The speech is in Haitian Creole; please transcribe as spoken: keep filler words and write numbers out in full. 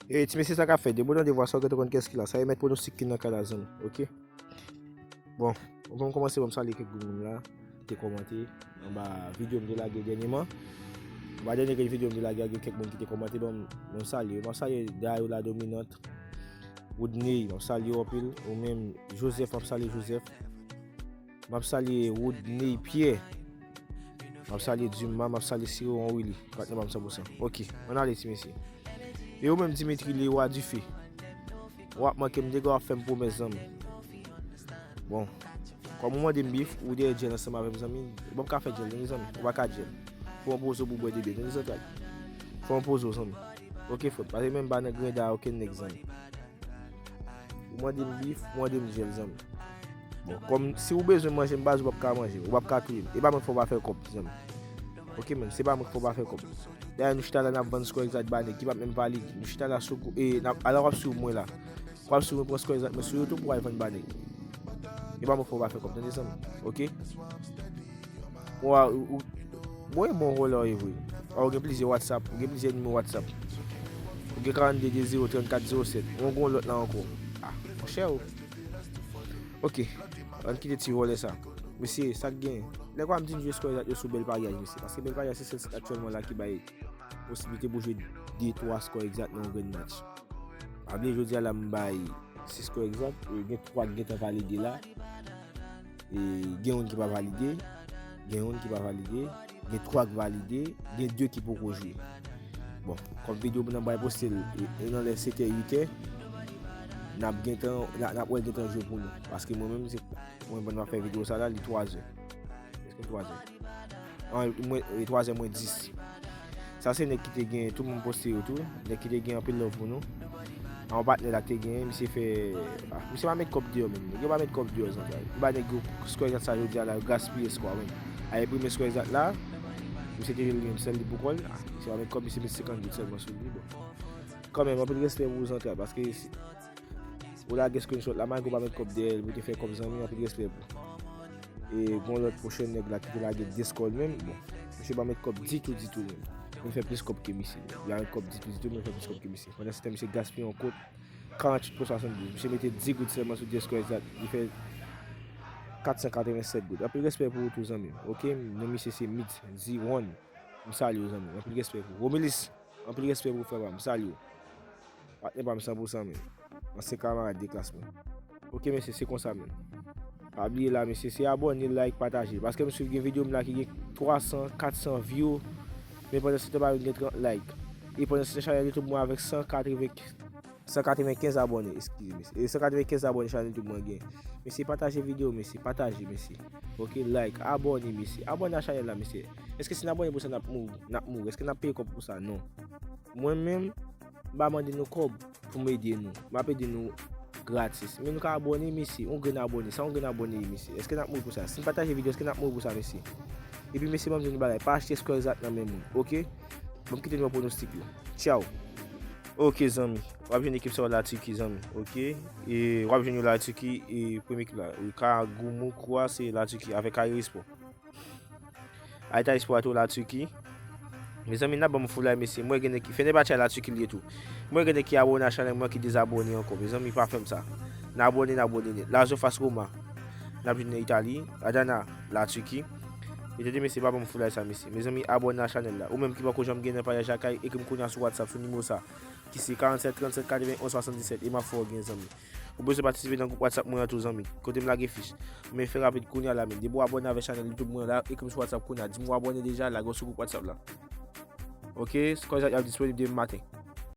E ti mesye, sa k ap fèt? Depi w tande vwa sa, w gentan konn kiyès ki la. Sa e mèt pwonostik ki nan kay la, zanmi. Oke? Bon, anvan m kòmanse, ban m salye kèk grenn moun la ki te kòmante anba videyo m te lage dènyèman. Anba dènye grenn videyo m te lage a, gen kèk moun ki te kòmante, ban m, ban m salye. M ap salye Dayou la Dominant, Woodney, m ap salye w anpil. Ou menm, Joseph, m ap salye Joseph. M ap salye Woodney Pierre. M ap salye Duma, m ap salye Siron Willy. Patnè pa m san pou san. Oke, ann ale, ti mesye. E ou menm, Dimitri Leroy Dife, w ap manke m, nèg w ap fè m pwomès, zanmi. Bon, kòm ou mande m bif, ou dèyè djèl ansanm avè m, zanmi. Ou p ap ka fè djèl, non, zanmi. Ou pa ka djèl. Fò m poze w pou bwè de byen, non, zanmi. Fò m poze w, zanmi. Oke, frè m. Pase menm pa nan grenda okenn nèg, zanmi. Ou mande m bif, ou mande m djèl, zanmi. Bon, kòm si ou bezwen manje m, baz, ou p ap ka manje, ou p ap ka touye m. E pa mwen k fè w pa fè kòb, zanmi. Oke, menm, se pa mwen k fè w pa fè kòb. Dayè, nou chita la, n ap vann score exact ba nèg ki p ap menm valide. Nou chita la sou gou-, e, n ap, ala w ap swiv mwen la. W ap swiv mwen pran score exact mwen sou YouTube, ou al vann ba nèg. E pa mwen k fè w pa fè kòb, tande, zanmi. Oke? Ou a, ou, ou, bon, e bon vòlè w ye vre. Ou gen plizyè WhatsApp, ou gen plizyè nimewo WhatsApp. Ou gen karannde de zewo trannkat zewo sèt. Ou gen yon lòt la ankò. Ah, monchè, ou. Oke. Ann kite ti vòlè sa. Mesye, sa k gen? Nèg pa m di n jwe score exact yo sou bèl paryaj, mesye. Paske bèl paryaj se sèl sit aktyèlman la ki bay posiblite pou jwe de twa score exact nan yon grenn match. Pa bliye jodi a la m bay sis score exact, e gen twa k gentan valide la. E gen youn ki pa valide, gen youn ki pa valide, gen twa k valide, gen de ki poko jwe. Bon, kòm videyo pou n ap bay poste l, e, e nan lè sèt è, uit è, n ap gentan, n a, n ap wè l gentan jwe pou nou. Paske mwen menm, se, mwen, pandan m ap fè videyo sa la, li twa zè. Èske twa zè? An, mwen, e, twa zè mwen dis. Sa se nèg ki te gen, tout moun poste yo tou. Nèg ki te gen anpil love pou nou. An, yon patnè la ki te gen, misye fè, ah, misye pa met kòb deyò menm. Nèg yo pa met kòb deyò, zanmi. Yo ba nèg yo score exact sa jodi a la, yo gaspiye score, menm. Al enprime score exact la, misye te jwe li menm sèl li pou kò l. Ah, misye pa met kòb, misye met senkant goud sèlman sou li, bon. Kanmenm, anpil respè pou ou, Zantray, paske si ou lage screenshot la, malgre ou pa met kòb dèyè l, pou te fè kòb, zanmi, anpil respè pou ou. E gon lòt pwochen nèg la ki te lage de score menm, bon, misye pa met kòb ditou, ditou menm. Mwen fè plis kòb ke misye. Li pa met kòb ditou, ditou, mwen fè plis kòb ke misye. Pandan se tan, misye gaspiye yon kont karanntuit pou swasanndouz. Misye mete dis goud sèlman sou de score exact. Li fè kat san katrevennsèt goud. Anpil respè pou ou tou, zanmi m. Oke, non misye se Mitz Ziwon. M salye w, zanmi m. Anpil respè pou ou. Romilis, anpil respè pou ou, frè pa m. M salye w. Patnè pa m san pou san, men. Ansyen kamarad de klas mwen. Oke, mesye, se konsa, men. Pa bliye la, mesye, se abòne, like, pataje. Paske m swiv gen videyo m la ki gen twa san, kat san view. Men pandan se tan pa vin gen trant like. E pandan se tan chanèl YouTube mwen avèk san katreven, san katrevenkenz abòne, eskize, mesye. E san katrevenkenz abòne chanèl YouTube mwen gen. Mesye, pataje videyo, mesye, pataje, mesye. Oke, like, abòne, mesye. Abòne a chanèl la, mesye. Èske si n abòne pou sa n ap mouri? N ap mouri. Èske n ap peye kòb pou sa? Non. Mwen menm, m pa mande nou kòb pou m ede nou. M ap ede nou gratis. Men nou ka abòne, mesye. Yon grenn abòne. Sa yon grenn abòne ye, mesye. Èske n ap mouri pou sa? Si n pataje videyo, èske n ap mouri pou sa, mesye? Epi, mesye, ban m di nou bagay. Pa achte score exact nan men moun. Oke? Ban m kite nou wè pwonostik yo. Tchaw. Oke, zanmi. W ap jwenn ekip sa yo Latiki, zanmi. Oke? E w ap jwenn yo Latiki, e premye ekip la. E Kagoumou Kwa, se Latiki avèk Ayerispo. Ayita Espoir tou Latiki. Mezanmi, n ap ban m foulay, mesye. Mwen gen nèg ki, Fenerbahçe Latiki li ye tou. Mwen gen nèg ki abòne a chanèl mwen ki dezabòne ankò. Mezanmi, pa fè m sa. N abòne, n abòne nèt. Lazio fas Roma. N ap jwenn nan Itali. Adana, Latiki. E tande, mesye, pa ban m foulay sa, mesye. Mezanmi, abòne a chanèl la. Ou menm ki poko janm gen nan paryaj lakay, ekri m kounye a sou WhatsApp, sou nimewo sa. Ki se karannsèt trannsèt katrevenn onz swasanndisèt. E m ap fè w gen, zanmi. Ou bezwen patisipe nan gwoup WhatsApp mwen an tou, zanmi. Kote m lage fich. Men fè rapid kounye a la menm. Depi w abòne avèk chanèl YouTube mwen an la, ekri m sou WhatsApp kounye a. Di m w abòne deja, lage w sou gwoup WhatsApp la. Oke, score exact y ap disponib demen maten.